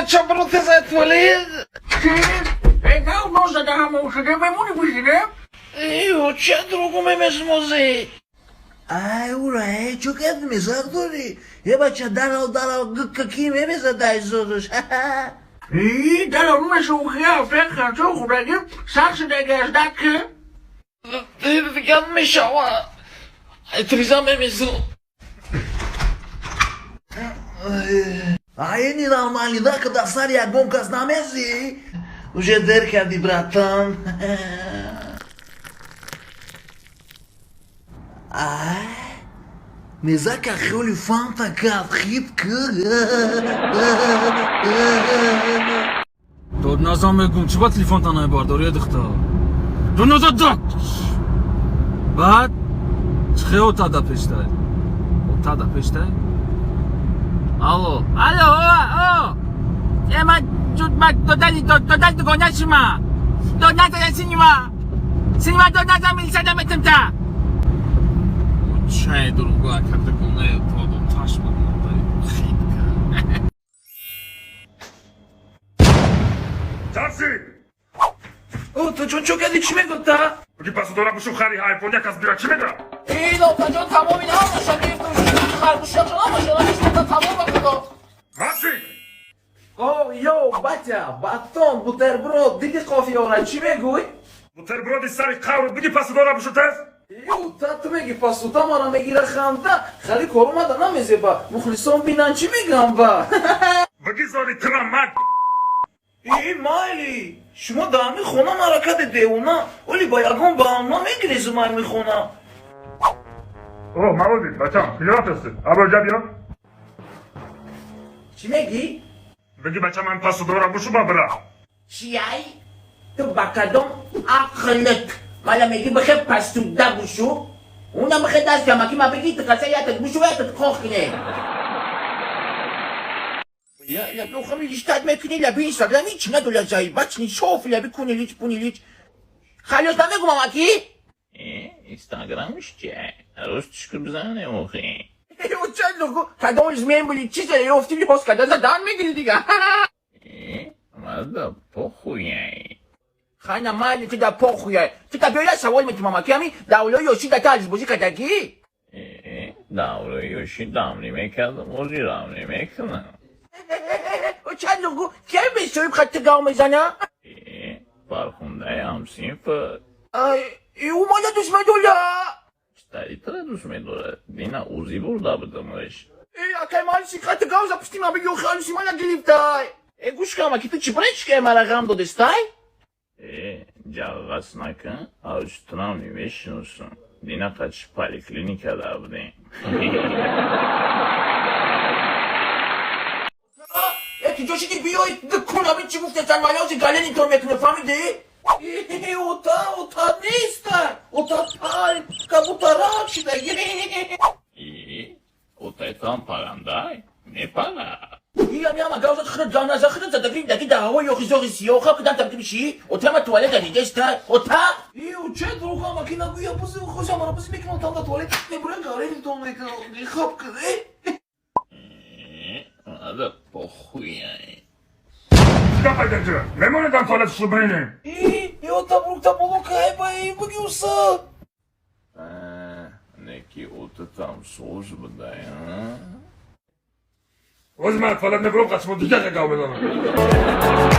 Бача, брутеза туалет. Эй, нозада ҳамошаде мемони бишине? Эй, ча другу мемесмози? Ай, ура, эй, чо кад мезақ дори? Е, бача, дарал, дарал, каки мемеза дай зодуш. И, дарал, мешухия, феха, чо худаги, сакшидаги аждаки. Дигар мешава. Триза мемезу. Ай, ненормальный, да, когда сари ягон кас намези? Уже дер кардӣ, братан. Ай, мезака хёли фанта кард, хит к. Дод назан мегум, чӣ ба телефонта намебардорӣ, духтар? Дод назан дод! Баъд чихе отада пештай? Отада пештай? Алло, алло, о, о! Ема ма додали додали дугона шума. Дод назан синема. Синема дод назан милисада метимта. Чай дуруга када гуна то дом ташма хит ка. Такси! О, таҷон, чо кардӣ, чӣ мегуфта? Буги пасудора бушу хари айфон як аз бира чӣ мега? Эй, лофтаҷон, тамоми ҳамаша гирифтум, харгӯшашон ҳамаша гирифтум, тамом ба худо. Максим! О, ё, батя, батон, бутерброд, диди қофиёра, чӣ мегӯй? Бутерброди сари қавру буги пасудора бушу тез? Ё, та ту меги пасуда мара мегира ханда, хали корумада намезеба, мухлисон бинан чӣ мегам ба? Буги зори тира мак! Эй, майли, шумо дар ҳамин хона мара каде девона, оли ба ягон баҳона мегирезум ҳамин хона. О, маводи, бачам, хиёнат ҳастӣ. Абоҷа биё. Чӣ мегӣ? Буги бача ман пасудора бушу ба бира. Чиай? Ту ба кадом ақлат мала меги бихе пасуда бушу? Унам бихе даст ҷамаки ма беги тикаса ятат бушу ятат қох кине. Я, я, охами лиштат мекуни лаби инстаграм ҳеч надола заибачни соф лаби кунилич пунилич. Халос намегум амаки? Инстаграмш че? Ростишку бизанем охи. Чанд кадом измен були чизе ёфти либос када задан мегири дига. Мада похуяй. Хана майли ту да похуяй. Ту та биёя савол метум амаки ами давло ёши да та бозӣ кардагӣ? Давло ёши дамли мекардам, ози рамли мекунам. Чанд гу кем бесоиб хатти гав мезана? Фархундаи ҳамсинфа. Ай, ӯ мана дӯст медола. Читари тара дӯст медорад. Дина узи бурда будамаш. Э, акай малиси хатти гав запусти ма бигӯ халиси мана гирифтай. Э, гӯш кун, амаки, ту чӣ бречкаи мара ғам додестай? Ҷағғас накун, авҷтунам мешиносам. Дина қачи поликлиника да будем. Яки ҷоши ки биёй кунами чӣ гуфтесан малози галени тор мекуна фаҳмидӣ? Ота, ота неста, ота пал, кабутарак шидаги. Отайтон парандай? Мепара. Ия миама гавза хрд ганаза хрд задаги даги да ҳаво ёхи зоғи сиёха кудан табки биши? Ота ма туалета дидеста? Ота? Э, че друга, амаки нагӯя бузи хоза мара бузи мекунам там да туалет мебурям галени тор мекунам, хаб куне. Мада похуяй. Чӣ пайда ҷа? Мемонедам туалетшу биринем. Э, ота брукта боло кай ба, э, буги уса. Неки отатам соз будай, а? Ози ман туалет мебурам, қачимо дига гав мезанам.